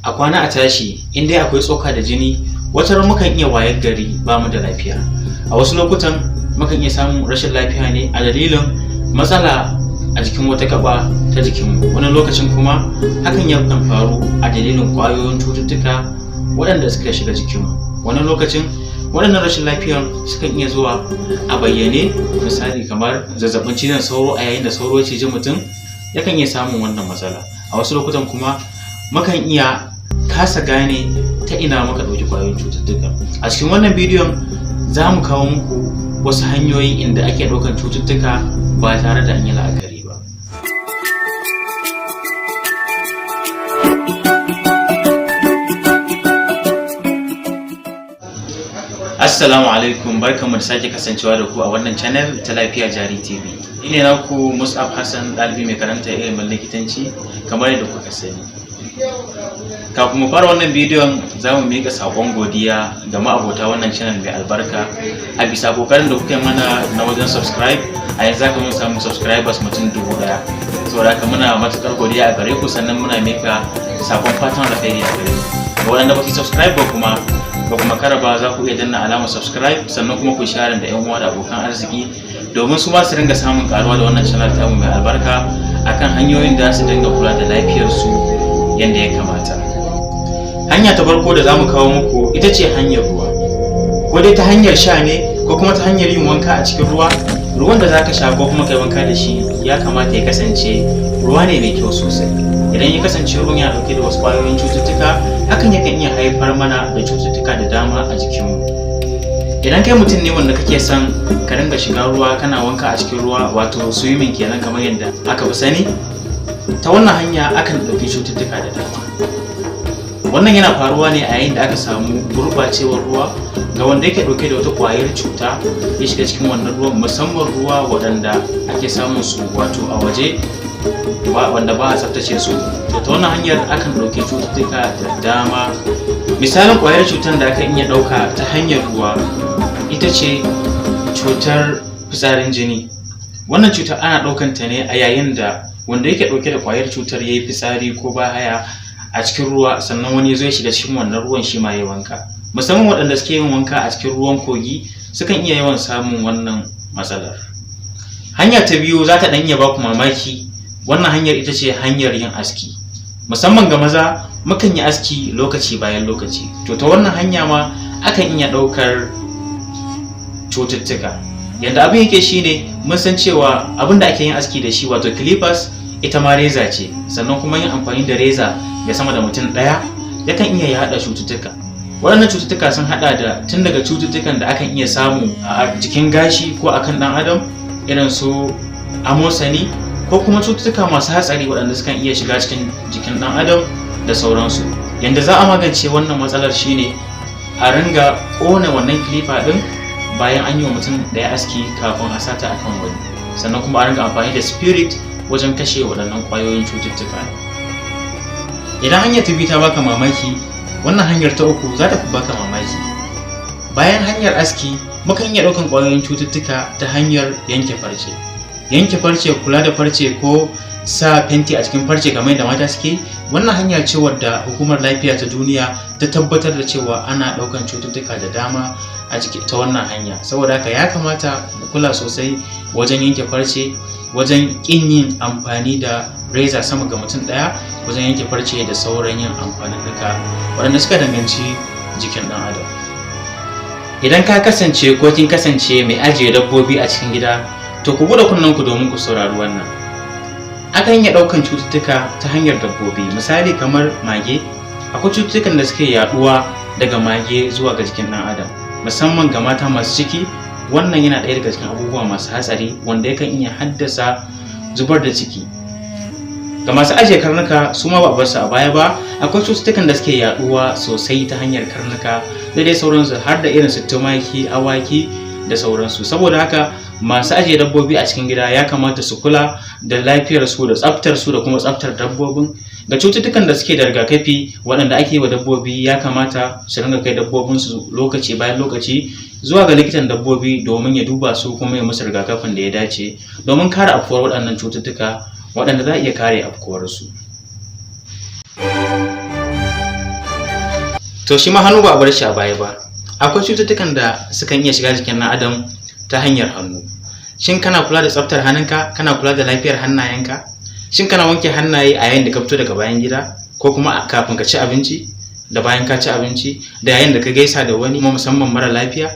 A kwana a tashi, in dai akwai tsoka da jini, wata ran mukan iya wayar gari ba mu da lafiya. A wasu lokutan mukan iya samun rashin lafiya ne a dalilin matsala a jikin wata gaba ta jikinmu. Wani lokacin kuma hakan yakan faru a dalilin ƙwayoyin cututtuka waɗanda suka shiga jikinmu. Wani lokacin waɗannan rashin lafiyan sukan iya zuwa a bayyane, misali kamar zazzabin cizon sauro. A yayin da sauro ya ciji mutum, yakan iya samun wannan matsala. A wasu lokutan kuma mukan iya kasa gane ta ina muka ɗauki ƙwayoyin cututtuka. A cikin wannan bidiyon za mu kawo muku wasu hanyoyi inda ake ɗaukan cututtuka ba tare da an yi la'akari ba. Assalamu alaikum, barkanmu da sake kasancewa da ku a wannan channel ta Lafiya Jari TV. Ni ne naku Mus'ab Hassan, ɗalibi mai karanta ilimin likitanci kamar yadda kuka sani. Kafin mu fara wannan bidiyon, za mu miƙa saƙon godiya ga ma'abota wannan channel mai albarka a bisa ƙoƙarin da kuka yi mana na wajen subscribe. A yanzu haka mun samu subscribers mutum 1000. Saboda haka muna matuƙar godiya a gare ku, sannan muna miƙa saƙon fatan alkhairi a gare ku. Ga waɗanda ba su subscribe ba kuma ba kuma kara ba, za ku iya danna alamar subscribe, sannan kuma ku share da 'yan uwa da abokan arziki domin su ma su ringa samun karuwa da wannan channel tamu mai albarka akan hanyoyin da su dinga kula da lafiyarsu yadda ya kamata. Hanya ta farko da za mu kawo muku ita ce hanyar ruwa. Ko dai ta hanyar sha ne, ko kuma ta hanyar yin wanka a cikin ruwa. Ruwan da za ka sha ko kuma kai wanka da shi ya kamata ya kasance ruwa ne mai kyau sosai. Idan ya kasance ruwan yana dauke da wasu kwayoyin cututtuka, hakan yakan iya haifar mana da cututtuka da dama a jikinmu. Idan kai mutum ne wanda kake son ka ringa shiga ruwa kana wanka a cikin ruwa, wato swimming kenan kamar yadda aka fi sani, ta wannan hanya akan ɗauki cututtuka da dama. Wannan yana faruwa ne a yayin da aka samu gurɓacewar ruwa ga wanda yake ɗauke da wata ƙwayar cuta ya shiga cikin wannan ruwan, musamman ruwa waɗanda ake samun su wato a waje wanda ba a tsaftace su. To, ta wannan hanyar akan ɗauki cututtuka da dama. Misalin ƙwayar cutar da akan iya ɗauka ta hanyar ruwa ita ce cutar fitsarin jini. Wannan cutar ana ɗaukan ta ne a yayin da wanda yake ɗauke da ƙwayar cutar ya yi fitsari ko bahaya a cikin ruwa, sannan wani ya zo ya shiga cikin wannan ruwan shi ma ya wanka. Musamman waɗanda suke yin wanka a cikin ruwan kogi sukan iya yawan samun wannan matsalar. Hanya ta biyu za ta ɗan iya baku mamaki. Wannan hanyar ita ce hanyar yin aski. Musamman ga maza, mukan yi aski lokaci bayan lokaci. To, ta wannan hanya ma akan iya ɗaukar cututtuka. Yadda abin yake shine, mun san cewa abin da ake yin aski da shi, wato clippers, ita ma reza ce. Sannan kuma yin amfani da reza ga sama da mutum ɗaya yakan iya yaɗa cututtuka. Waɗannan cututtuka sun haɗa da tun daga cututtukan da akan iya samu a jikin gashi ko akan ɗan adam, irin su amosani, ko kuma cututtuka masu hatsari waɗanda sukan iya shiga cikin jikin ɗan adam da sauransu. Yanda za a magance wannan matsalar shine a ringa ƙona wannan clipper ɗin bayan an yi wa mutum ɗaya aski kafin a sata akan wani, sannan kuma a ringa amfani da spirit wajen kashe waɗannan ƙwayoyin cututtuka. Idan hanyar ta biyu ta baka mamaki, wannan hanyar ta uku za ta fi baka mamaki. Bayan hanyar aski, mukan iya ɗaukan ƙwayoyin cututtuka ta hanyar yanke farce. Yanke farce, kula da farce, ko sa fenti a cikin farce kamar yadda mata suke, wannan hanya ce wadda Hukumar Lafiya ta Duniya ta tabbatar da cewa ana ɗaukan cututtuka da dama a ciki ta wannan hanya. Saboda haka ya kamata mu kula sosai wajen yanke farce, wajen ƙin yin amfani da reza sama ga mutum ɗaya wajen yanke farce, da sauran yin amfanin duka waɗanda suka danganci jikin ɗan adam. Idan ka kasance ko kin kasance mai ajiye dabbobi a cikin gida, to ku buɗe kunnenku domin ku saurari wannan. Akan iya ɗaukan cututtuka ta hanyar dabbobi, misali kamar mage. Akwai cututtukan da suke yaɗuwa daga mage zuwa ga jikin ɗan adam, musamman ga mata masu ciki. Wannan yana ɗaya daga cikin abubuwa masu hatsari wanda yakan iya haddasa zubar da ciki. Ga masu ajiye karnuka, su ma ba a bar su a baya ba. Akwai cututtukan da suke yaduwa sosai ta hanyar karnuka da dai sauransu, har da irin su tumaki, awaki da sauransu. Saboda haka masu ajiye dabbobi a cikin gida ya kamata su kula da lafiyar su da tsaftar su da kuma tsaftar dabbobin. Ga cututtukan da suke da rigakafi waɗanda ake yi wa dabbobi, ya kamata su ringa kai dabbobin su lokaci bayan lokaci zuwa ga likitan dabbobi domin ya duba su kuma ya musu rigakafin da ya dace domin kare afkuwar waɗannan cututtuka waɗanda za a iya kare afkuwarsu. To shi ma hannu ba a bar shi a baya ba. Akwai cututtukan da sukan iya shiga jikin ɗan adam ta hanyar hannu. Shin kana kula da tsaftar hannunka? Kana kula da lafiyar hannayenka? Shin kana wanke hannaye a yayin da ka fito daga bayan gida, ko kuma kafin ka ci abinci, da bayan ka ci abinci, da yayin da ka gaisa da wani, musamman mara lafiya?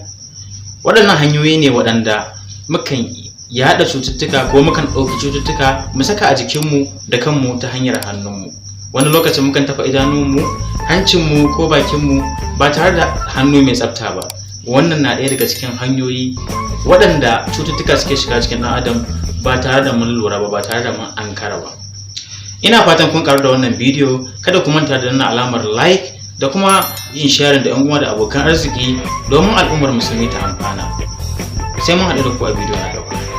Waɗannan hanyoyi ne waɗanda mukan yaɗa cututtuka ko mukan ɗauki cututtuka mu saka a jikinmu da kanmu ta hanyar hannunmu. Wani lokacin mukan taɓa idanunmu, hancinmu ko bakinmu ba tare da hannu mai tsafta ba. Wannan na ɗaya daga cikin hanyoyi waɗanda cututtuka suke shiga cikin ɗan adam ba tare da mun lura ba, ba tare da mun ankara ba. Ina fatan kun karu da wannan bidiyo. Kada ku manta da danna alamar like da kuma yin sharing da 'yan uwa da abokan arziki domin al'ummar musulmi ta amfana. Sai mun haɗu da ku a bidiyo na gaba.